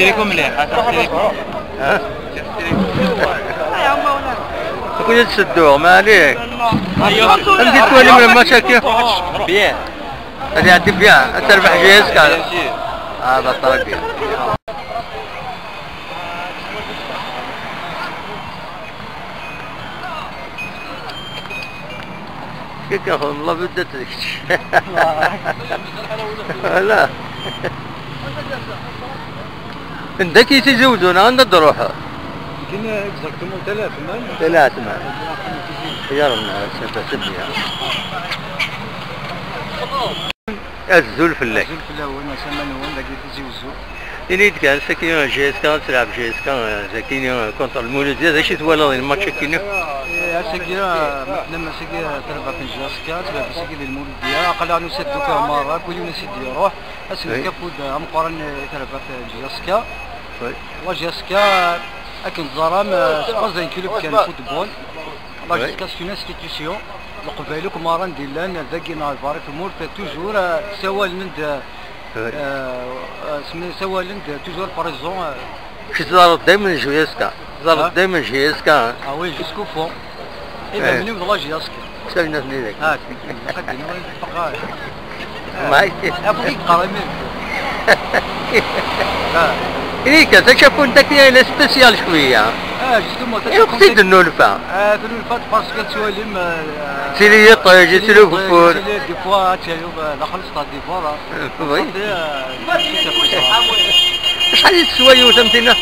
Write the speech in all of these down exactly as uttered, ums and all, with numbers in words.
Tiriku mliḥ, ata tiriku. Ha? Akken ad sedduɣ, ma عليك. Amek i tettwalim lmatch-agi? Bien. Ad iɛeddi bien, ad terbeḥ J S K. Ah, bah, très bien. Kika, la vedette d kečč. Voilà. Anda akka i Tizi Wezzu, neɣ anda d-ruḥeḍ? Kina exactement, Tala Ɛetman. Tala Ɛetman. Xyar-nneɣ, c'est bien. Azul fell-ak. Azul fell-awen, asama-nwen dagi Tizi Wezzu. Ini-d kan, saki J S K, ad telɛeb J S K, dagi, contre Lmuludya, d acu i twalaḍ di lmatch-agi-nni? Eh, ass-agi, eh, meḥnem ass-agi, eh, tarbaɛt n J S K, tarbaɛt ass-agi di Lmuludya, aql-aɣ nusa-d akk merra, kul yiwen ass i d-iruḥ, ass n lkafud, eh, ameqqran, eh, i tarbaɛt n J S K. Oui. La J S K, akken teẓram, eh, c'est pas un club kan football. La J S K, c'est une institution. Leqbayel akk merra n d-illan, dagi neɣ lbarra tmurt, toujours, eh, ssawalen-d, eh, eh, smi-, ssawalen-d toujours présent, eh. Kečč teẓraḍ daymen J S K. Teẓraḍ daymen J S K, hein? Ah oui, jusqu'au fond. Idammen-iw d la J S K. Sawin-asen-id. Ah, lqadim, lqadim. Afu i yeqqar imir. Ini kan, tačapunt-agi la spécial cwiya. Ah, justement, i lweqt i d-nnulfa. Ah, tennulfa parce que tettwalim, ah, tili yiṭij, tili ugeffur. Tili des fois ad tiliḍ, ah, daxel stade des fois, ah. Oui. Acḥal i teswa yiwet am tinna?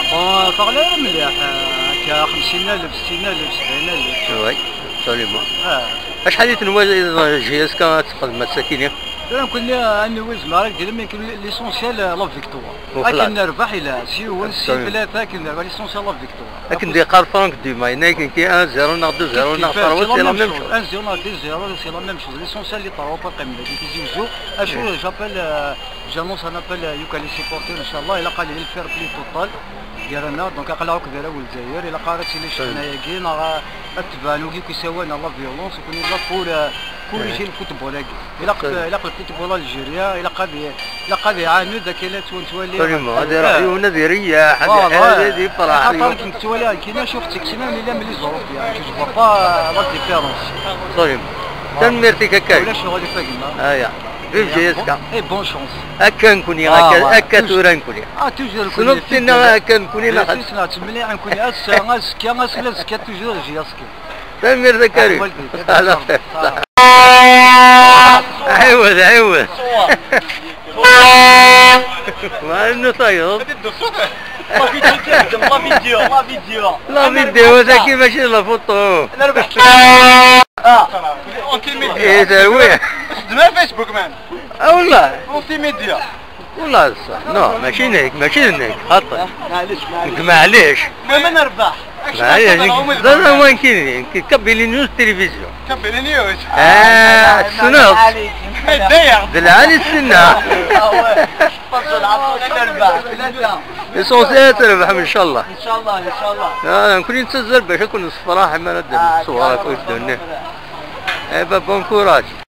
Bon, teɣli ara mliḥ, ah, akka xemsin alef, settin alef, sebɛin alef. Oui, absolument. Ah. Acḥal i tenwa J S K ad texdem ass-akini? Tura nekkni, anwa i zemreɣ ad d-iniɣ, mais l'essentiel, euh, la victoire. Akken nerbeḥ ila, s yiwen, s tlata, akken nerbeḥ, l'essentiel la victoire. Akken d-yeqqar Franck Dumas, yenna-yak nekki un zéro neɣ deux zéro neɣ trois, c'est la même chose. Un zéro neɣ deux zéro, c'est la même chose. L'essentiel les trois points qqimen dagi Tizi Wezzu. Acu, j'appelle, euh, j'annonce un appel, euh, à les supporters, inchallah, ilaq ad yili le fair play total. Gar-aneɣ, donc aql-aɣ akk d arraw n Lezzayer, ilaq ara tili ccḥana-agi, neɣ ad tebɛen wigi akk isawalen ɣer la violence, nekkni la pour, euh, corriger le football-agi. Ilaq, ilaq le football algérien, ilaq ad i-, ilaq ad iɛanu d akken ad ttwali. Absolument, ad iruḥ yiwen ad ireyyaḥ, ad iḥaz, ad yefreḥ. Xaṭer akken tettwali akken, acu tettmeslay, nella mli ẓruf, yani, tu vois pas la différence. Absolument. Tanemmirt-ik a Karim. Ulac uɣilif a gma. Aya. Vive J S K. Et bonne chance. Akka nkuni, akka, akka tura nkuni. Ah, toujours nkuni. Tessneḍ tinna akka nkuni neɣ? Ssneɣ-tt mliḥ nkuni. Ass-a, azekka, ass n azekka, toujours J S K. Tanemmirt a Karim. Ɛiwed, ɛiwed. Wa inu tayeḍ? La vidéo, la vidéo. La vidéo, dagi mačči d la photo. Ah. Eh, terwi. Xdem ar Facebook, man. Ah, wallah. Multimédia. Wallah, ṣṣeḥ. Non, mačči nek, mačči d nek. Xaṭi. Maɛlic, maɛlic. Nek, maɛlic. Ma nerbeḥ. Maɛlic, nek d lawan kini, Kabylie News Télévision. Kabylie News. Ah, tessneḍ. D lɛali tessneḍ. L'essentiel ad trebḥem, inchallah. Inchallah, inchallah. Ah, nekkni nettazzal bac ad ken-nessefraḥ mi ara d-nṣewwer ɣef udden-nni. Eh ben, bon courage.